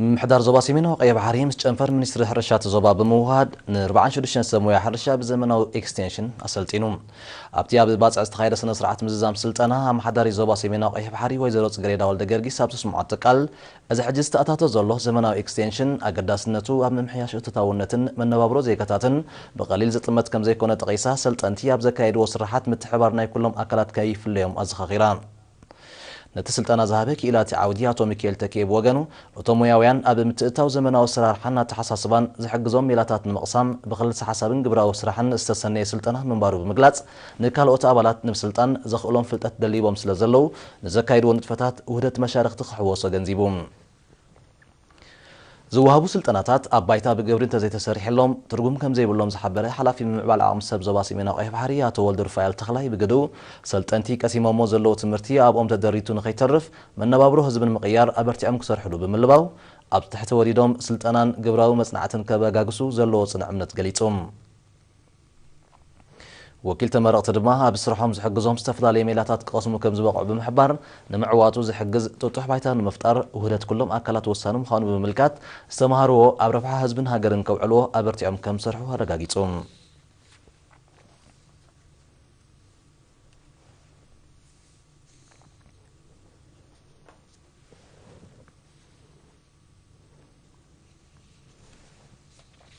ምምሕዳር ዞባ ሰሜናዊ ቀይሕ ባሕሪ ምስ ጨንፈር ሚኒስትሪ ሕርሻ እቲ ዞባ ብምውሃድ ን46 ሰብ ሞያ ሕርሻ ብዘመናዊ ኤክስቴንሽን ኣሰልጢኑ። ኣብቲ ኣብ ባጽዕ ዝተኻየደ ስነ ስርዓት ምዝዛም ስልጠና፣ ኣመሓዳሪ ዞባ ሰሜናዊ ቀይሕ ባሕሪ ወይዘሮ ጽጌሬዳ ወልደ ጊዮርጊስ ኣብ ዘስምዓቶ ቃል፣ እዚ ሕጂ ዝተኣታቶ ዘሎ ዘመናዊ ኤክስቴንሽን ኣገዳስነቱ ኣብ ምምሕያሽ እቶታውነትን መነባብሮ ዜጋታትን ብቐሊል ዝጥመት ከም ዘይኮነ ጠቒሳ፣ ሰልጠንቲ ኣብ ዘካየድዎ ስራሓት ምትሕብባር ናይ ኩሎም ኣካላት ከይፍለዮም ኣዘኻኺራ። ነቲ ስልጠና ዝሃበ ክኢላ እቲ ዓውዲ ኣቶ ሚካኤል ተኪኤ ብወገኑ፣ እቶም ሞያውያን ኣብ ምትእትታው ዘመናዊ ኣሰራርሓን ኣተሓሳስባን ዝሕግዞም ሜላታት ንምቕሳም ብክልሰ ሓሳብን ግብራዊ ስራሕን ዝተሰነየ ስልጠና ምንባሩ ብምግላጽ፣ ንካልኦት ኣባላት ንምስልጣን ዘኽእሎም ፍልጠት ደሊቦም ስለ ዘለዉ፣ ንዘካይድዎ ንጥፈታት ውህደት መሻርኽቲ ክሕወሶ ገንዚቡ። ዝወሃቡ ስልጠናታት ኣብ ባይታ ብግብሪ እንተዘይተሰሪሕሎም ትርጉም ከም ዘይብሎም ዝሓበረ ሓላፊ ምምዕባል ዓቕሚ ሰብ ዞባ ሰሜናዊ ቀይሕ ባሕሪ ኣቶ ወልደ ሩፋኤል ተኽላይ ብግድኡ፣ ሰልጠንቲ ቀሲሞሞ ዘለዉ ትምህርቲ ኣብኦም ተደሪቱ ንኸይተርፍ መነባብሮ ህዝቢ ንምቕያር ኣበርቲዖም ክሰርሕሉ ብምልባው፣ ኣብ ትሕቲ ወዲዶም ስልጠናን ግብራዊ መጽናዕትን ከበጋግሱ ዘለዎ ጽኑዕ እምነት ገሊጹ። ወኪል ተመረቕቲ ድማ ኣብ ስርሖም ዝሕግዞም ዝተፈላለዩ ሜላታት ክቐስሙ ከም ዝበቕዑ ብምሕባር፣ ንምዕዋቱ ዝሕግዝ ጥጡሕ ባይታ ንምፍጣር ውህደት ኩሎም ኣካላት ወሳኒ ምዃኑ ብምምልካት፣ ዝተምሃርዎ ኣብ ረብሓ ህዝብን ሃገርን ከውዕልዎ ኣበርቲዖም ከም ዝሰርሑ ኣረጋጊጹ።